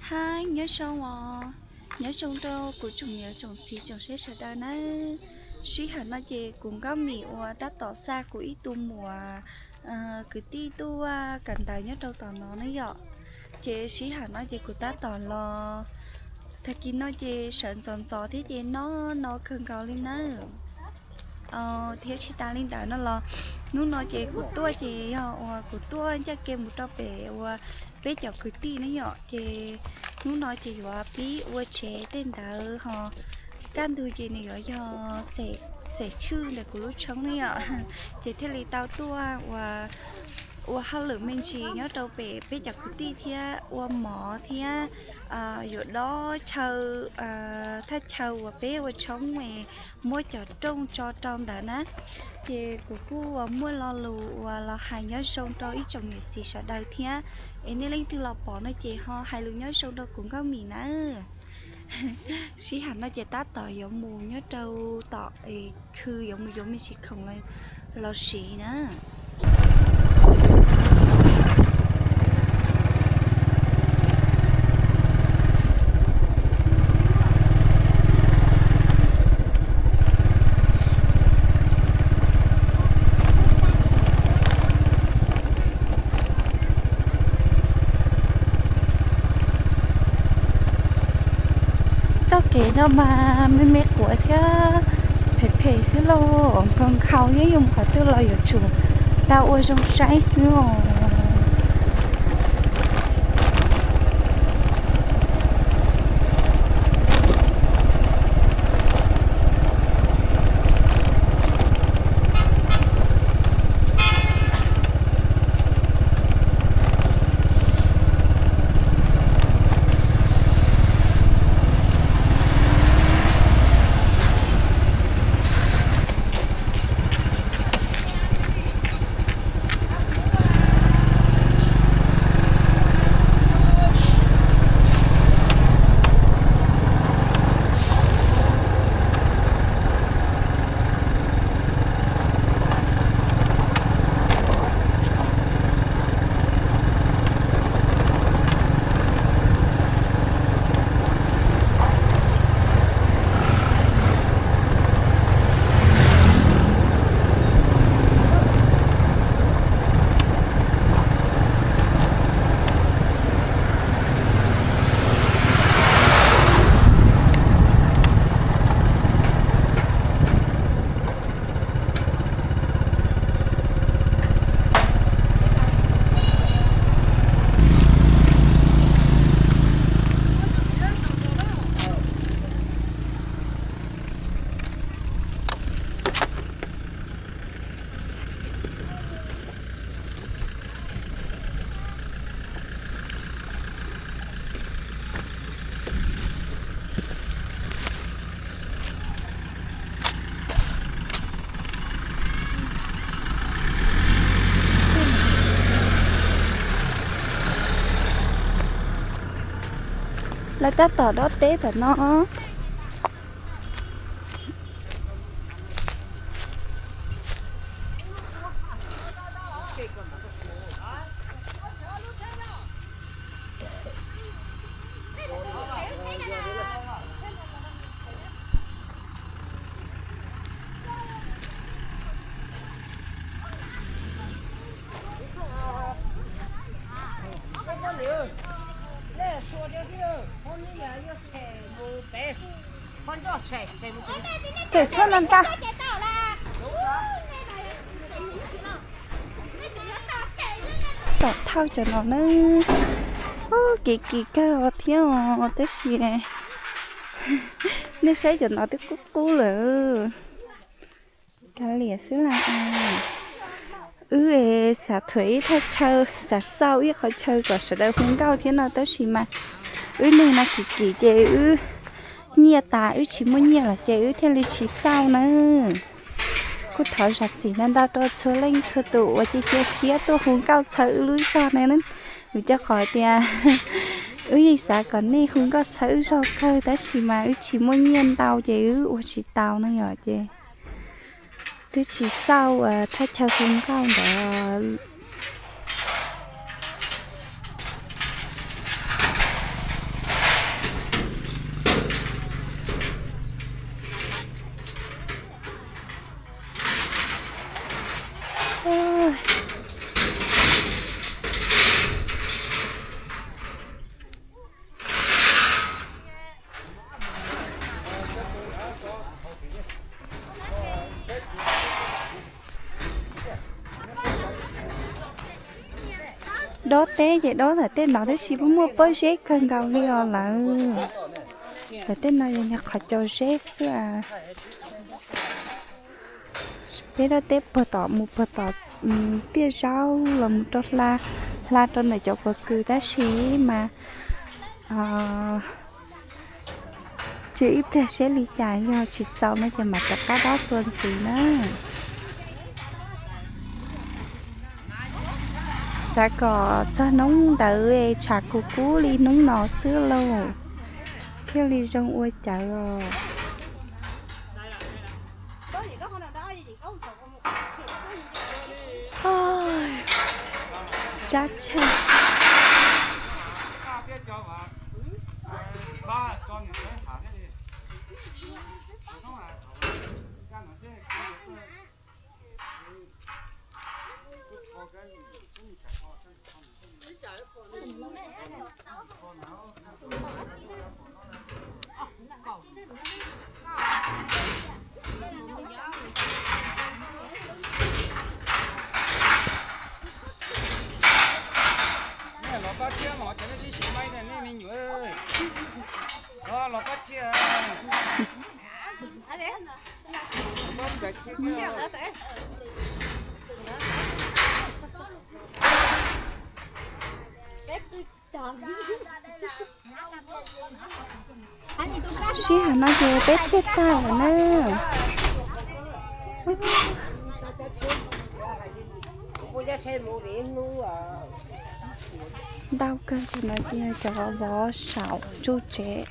Hais nyob zoo os, nyob zoo rau kuv tsoom niam tsoom txiv tsoom saib sawv daws nawb. Sij hawm no ces kuv Nkauj Mim uas tab tom xa kuv ib tug muam kwv tij tuaj kawm ntawv nyob rau tom no ne yom. Ces sij hawm no ces kuv tab tom los, tag kis no ces sawv ntxov ntxov thiab ces no no kawg nkaus li nawb. Thiab tsis tas li ntawd no los, hnub no ces kuv tuaj ces yog uas kuv tuaj ncaj kev mus rau pem uas peb cov kwv tij ne yom. Ces hnub no ces yuav pib ua tsev tej ntawd ho kaj ntug ces nws yuav yog xem tshwj ntawm kuv lub tshoob ne yom. Ces thiaj li tau tuaj ua, ua hauj lwm me ntsis nyob rau pem peb cov kwv tij thiab ua mov thiab yuav dob chaw, thaj chaw uas peb ua tshoob es muab cov rooj tso rau ntawd na. Ces kuv kuj uas muaj lo lus uas los hais nyob zoo rau ib tsoom niam txiv sawv daws thiab, es nej leej twg los pom no ces ho hais lus nyob zoo rau kuv Nkauj Mim nawb. Sij hawm no ces tab tom yuav mus nyob rau tom es khw yuav mus yuav me ntsis khoom los siv na. Txoj kev no mas me me quav thiab phem phem xwb lauj, nkaus nkaus thiab yuav mus qhov twg los yuav tsum tau ua zoo saib xwb os. Lawv tab tom dob teb tom no. Tawm tshuaj no ntag. Tom thawj cov no na, ub, kev kis kawg thiab os, tab sis nej saib cov no twb qub qub lawm. Kav liam xwb las. Wb xav thuam ib thaj chaw, xav xauj ib qhov chaw kom sawv daws hu nkauj thiab no tab sis mas wb neeg no kim kim ces wb nyiaj tas, wb tsis muaj nyiaj lawm ces wb thiaj li tsis xauj na. Kuj thov zam txim ntau ntau rau txhua leej txhua tus uas cia cia siab tuaj hu nkauj txhawb wb lub zog na. Vim rau qhov tias wb yeej xav kom nej hu nkauj txhawb wb zog kawg tab sis mas wb tsis muaj nyiaj ntau ces wb ua tsis tau no yom, ces twb tsis xauj thaj chaw hu nkauj ntawd. Dob teb ces dob ntawm tej no tab sis muaj muaj pob zeb kawg nkaus li os lawm. Ntawm tej no yog nyuag qhov cau zeb xwb a. Peb dob teb puag tom mus puag tom tiaj zaub los mus rau hla, hla rau ntawm cov pob kws tab sis mas tsis ib pliag seb li cas, yog tsis txaus no ces mam rov qab dob txuas ntxiv na. Xav kom txog hnub ntawd tshav kub kub li hnub no xwb lauj, thiaj li zoo ua cawv os. Sab tshaj. Los pab thiab mas cov nej sib sib maib nej me nyuam, los pab thiab. Sib hawm no ces peb thiaj tag lawm na. Ntau kawg tus no ces yog cov vov saum tsuj tsev.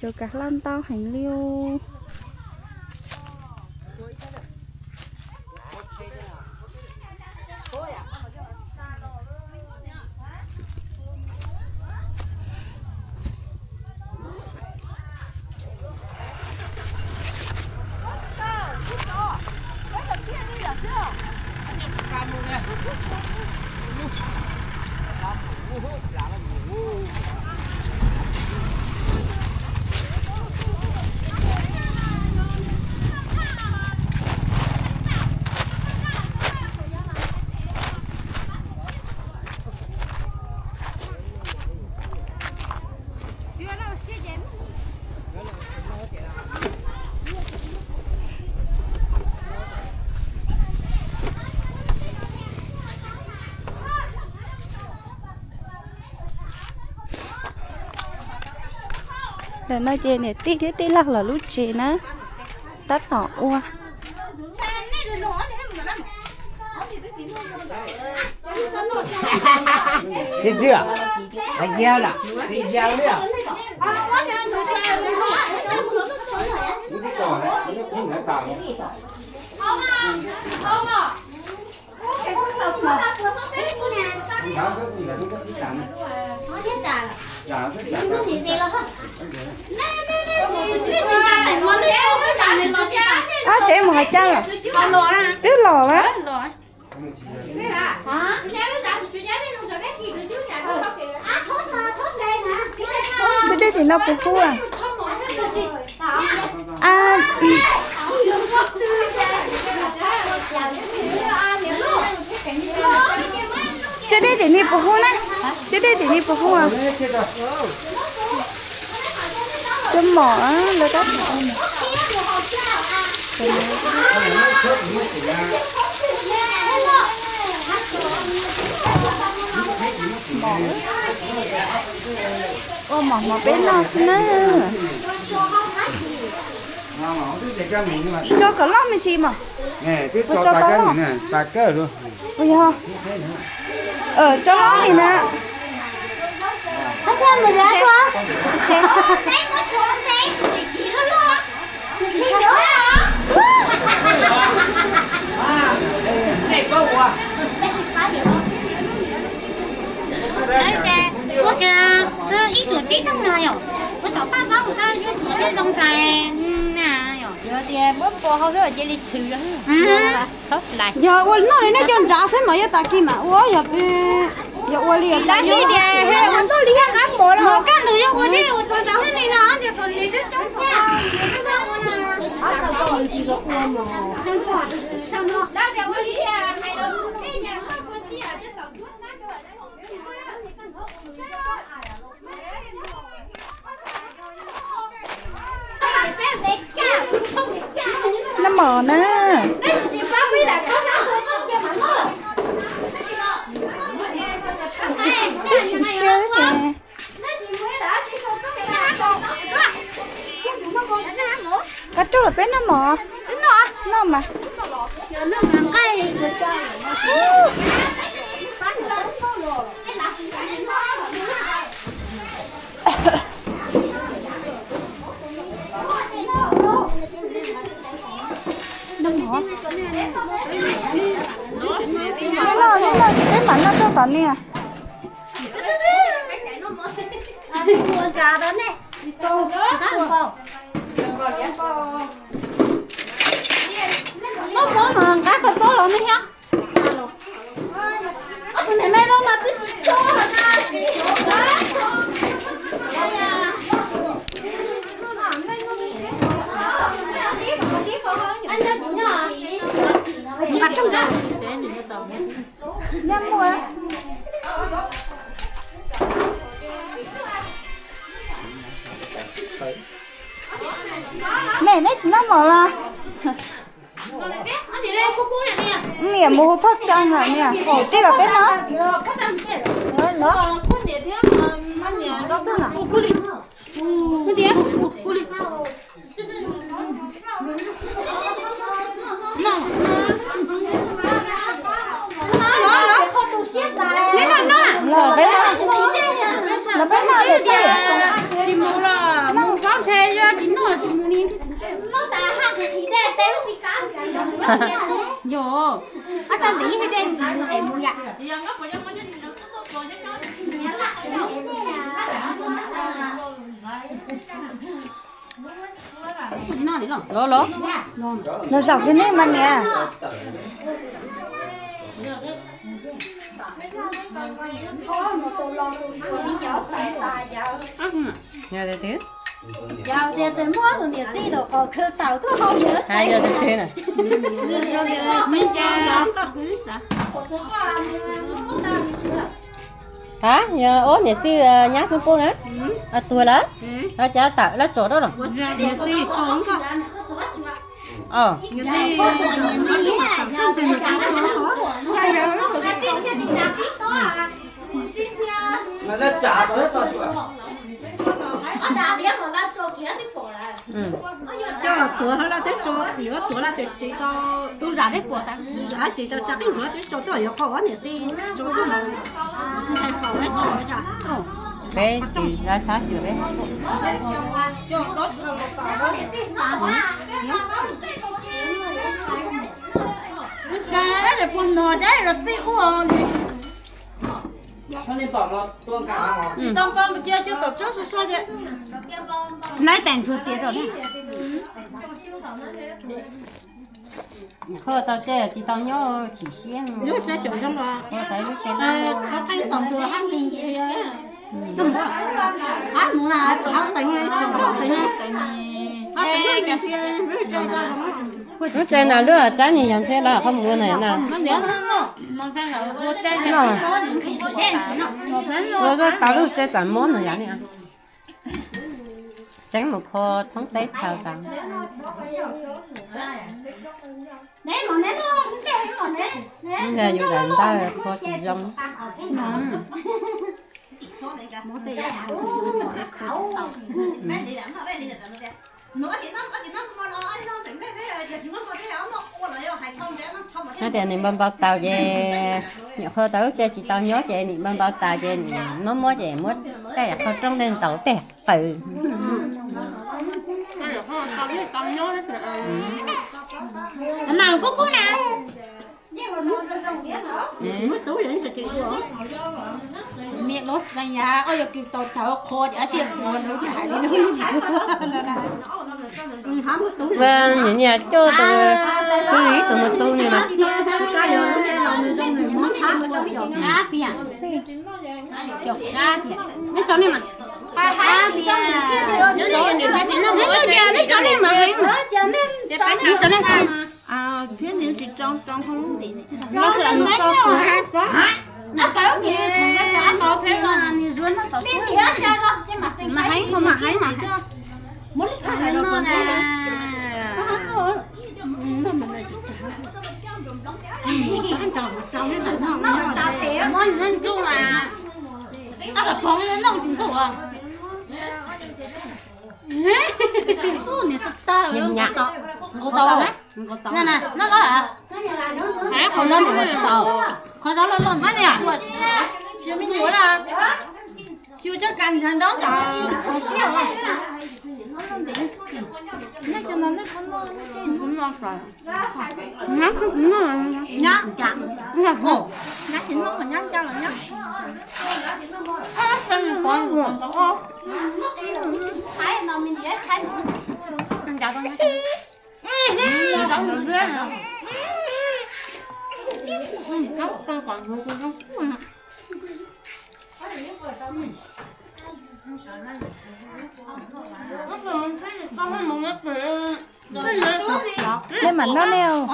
Cov kav hlab ntau heev li os. Ntawm no ces niam tij thiab tij laug lawv lub tsev na, tab tom ua. Ab, tsev mus hais cas lawm? Twb los lawm. Cov dej tim no puas huab? Cov dej tim no puas huab na? Cov dej tim no puas huab? Cov mom lawv tab tom ua mov hmov peb noj xwb na. Tso kom loj me ntsis mas. Puas tso tau? Puas yog? Tso loj li na. Ib tug tsib toog no yom, ua tom paj xob mus koj yuav tus twb zoo hlais na yom. Yog tias muab pos hau xwb cia li tshwm. Txhob hlais. Yog ua noj li nej cov ntsav xwb mas yuav tas kis mas ua, yog, yog ua li tab sis tias ua noj li qab mov los kaj ntug yog ua thiab ua txog ntsav li no ces kom li coob coob thiab. Os na. Tsis tshiab thiab ces. Koj rub los peb noj mov. Noj mas. Noj, noj, noj, peb mam noj rau tom niag. Noj txob mas nqa qhov txob los ne thiab. Ob tug niam me no mas twb tsis tso na. Nqa rooj nqa. Nyob muaj. Mej, neb tsis noj mov los? Niam mus hu phauj tsa lawm, niam haus tij los peb noj. Los peb noj, los peb noj lawm tij. Tsis mus los mus tsob ntshe yog tsis noj tsis mus li. Yog, ab tag ntiv ib hais dej mus es mus yam. Los, los, los zaum kiag nej mas niam. Yog tias twg? Yog tias tus muab tus niam tij tus qos khwv tawm tuaj hau yawg. Yog tias twg na? Hab, yog ob niam tij nyab xub pub na. Tuag lawm. Lawv cov tawm lawv tso rau los. Coj tuav hauv lawv twb tso, yuav tuav lawv twb tsis tau, tus zam twb puas tas, tus zam tsis tau tsa qeej ntsuav twb tso tuaj yuav qhov ob niam tij tso tuaj mus. Ntshai faus lawv tso tsa. Peb tis lawv thab xyuas peb. Puas nov cab los txij ua li. Tsis tau npau mus cia cov tom tsob sua sua thiab. Nai tais ntsuag tias rau ne. Qhov tau tse tsis tau nyob chim siab. Lub tsev caum zoo los. Qhov qeeb tom ntsuag hab ntxi ntxi. Hab mus na, hab teev, caum hab teev. Hab teev ntxi ntxi, lub tsev zoo. Lub tsev na lub tsab ni yog ntxhiab lawv qhov mus ua na na. Ua tau lub tsev tam mob na yog ni. Tseeb mus kho thoob teb chaws tas. Yus daim ntawd kho tsis zoo. Hais tias nws npau npau taws ces, nyuam qhuav tau lub tsev tsis tau nyob ces nws npau npau taws ces nws muab muab ces muab tej qho roob tej ntaus tej qws. Mas kub kub na. Niam los xeem yam oj yog kws tau thaum qhov ces ab siab ua nws ces hais li nws. Niam niam coj tus, tus ib tus mus tu ni mas. Cov qab tias, neb tso nej mas. Neb tso nej mas heev. Neb tso nej mas. Thiab nws tsis tso, tso qhov lub ntim. Mas heev, mas heev mas. Muab lub no na. Ab, pov noj tsis ntxuav. Niam tau tau. Nqus tau. Nqus tau. Qhov no niam tsis tau. Qhov no loj loj. Niam, xyuas cov kas ntshav nraub tas. Nyab, nyab, nyab tsis noj, nyab ncaj los nyab. Nej mam noj nej os.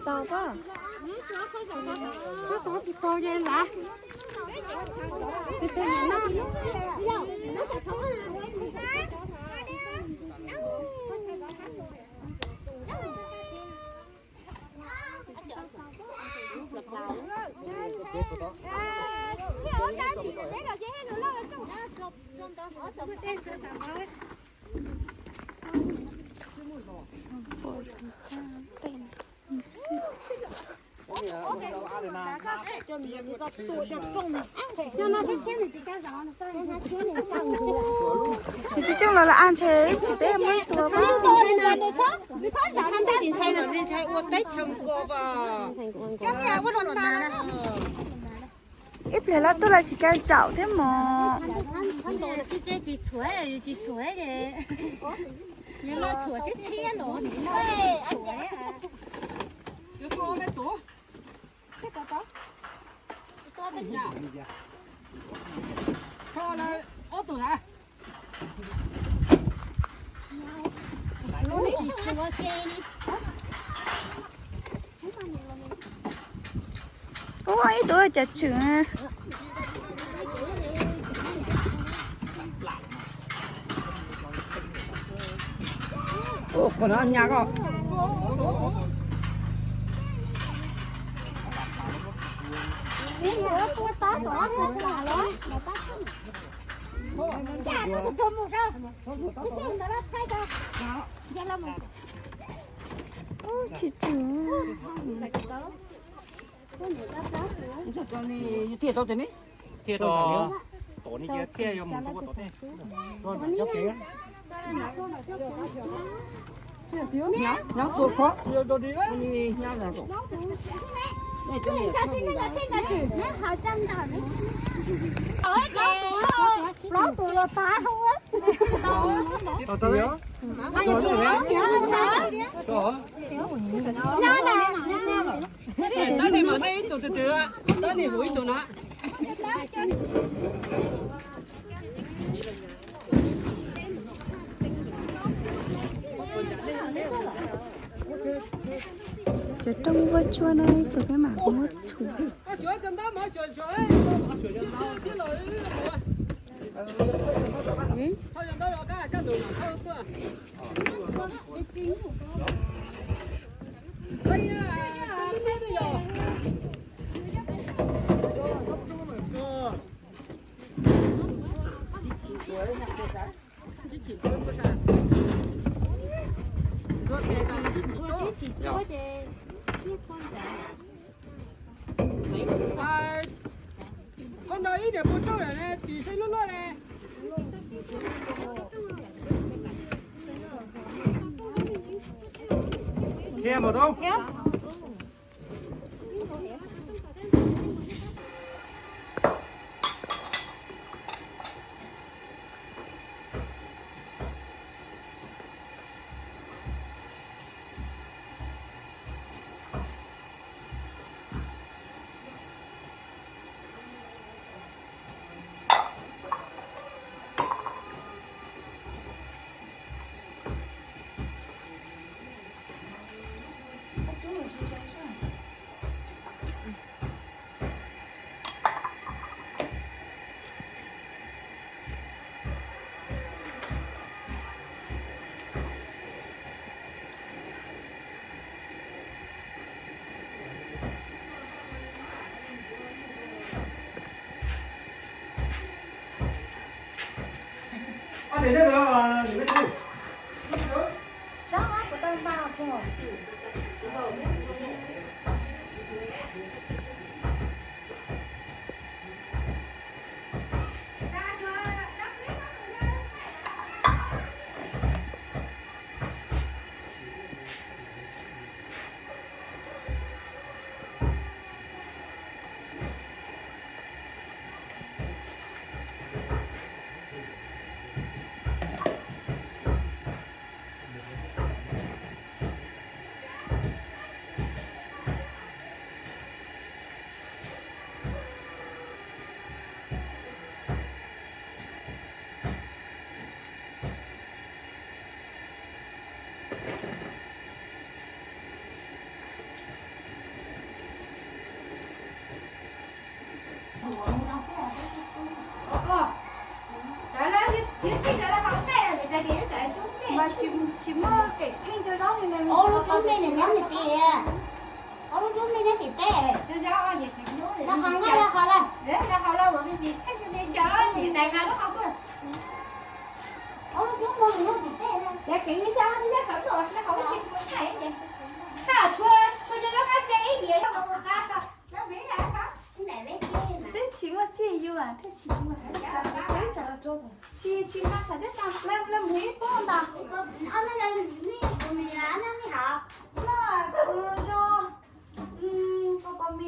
Tau koj, koj tau tsis tau ces lav. Ces coob coob los lawv ab ntshe ib tsis peb muab txuas. Ua teb chaws ko. Ib pliag lawv tuaj lawv tsis kaw zaum thiab mos. Ub, ib tug cov tswm. Ub, qhov no nyab koj. Ub, tsis tswm. Thiaj tau tes ne. Thiaj tau. Tom ne thiaj yog mus txog tom tej. Nyob tua khob. Plaub tus los tas hauv. Tab nim mas nej ib tug twg twg, tab nim hu ib tug na. Rooj vuag tsuag no tus peb mam muab txhuv. Qhov no ib niam pua rauj lawm ne, tim saib lub luaj le. Mas tsis muaj kev theej cov zaub li ne. Ob lub cub me nyob tim peb. Ob lub cub me nyob tim peb. Los haus lawm, los haus lawm. Ob lub cub me nyob tim peb. Twb tsis muaj txiaj yus, twb tsis yus, tsis, tsis nqa xav teb tas, lawv mus ib pob ntag. Noj, noj, noj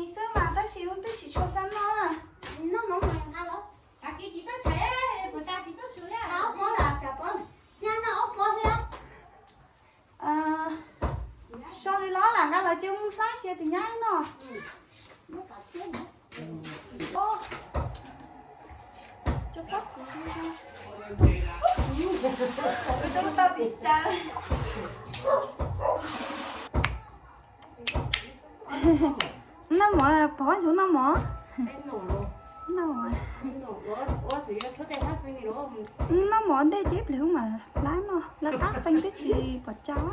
mis xwb mas tab sis wb twb tsis tshua xav noj. Noj mov mus nqa los. Tag kis tsis tau tshais, puas tag tsis tau su li. Nqa ob pob los, nqa ob pob thiab. So li los lam nqa los cia mus hlab cia tus nyab noj. Noj mov, pom ntsug noj mov. Noj mov, noj mov ntej ces ib pliag mas hlab noj, hlab qab feeb twb tsis pom tsaug.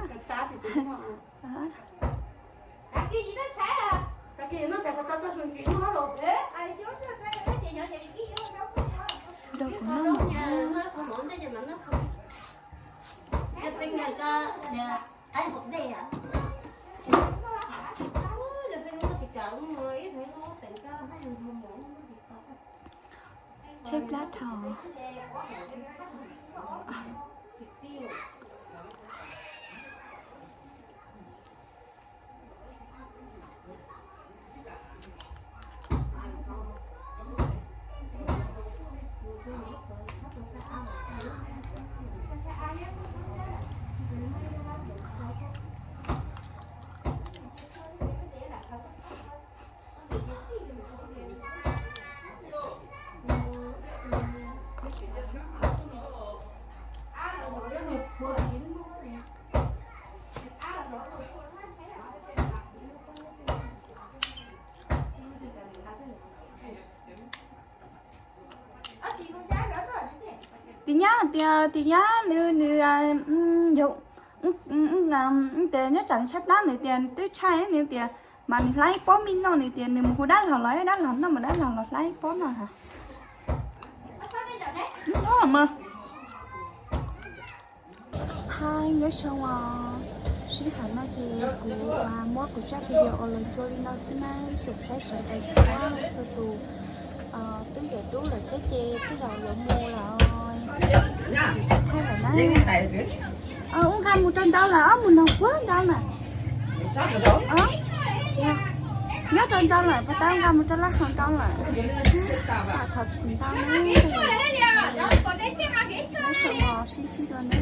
Rau kuv noj mov. Tshaib plab dhau. Tias tus nyab nws, nws, yog tias nyob tsam tshaib plab nws tias twb tshaib nws tias, mas nws hlais pob mij noj nws tias nws mus hu dab laug los, dab laug noj mas dab laug los hlais pob noj ha. Nyob zoo os, sib tham no ces kuv muab kuv zaj video los ncua li no xwb na, tsoom saib sawv daws txhua txhua tus. Twb yuav dub lawm thiab ces twb yuav mus lawm, kuv sib thaij lawm na. Wb nqa mus rau ntau lawm, ob mus noog puag ntau lawm. Nyob rau ntau lawm, puas tau nqa mus rau laj hau ntau lawm. Thov txim ntau na. Nyob zoo os, sib ntsib dua na.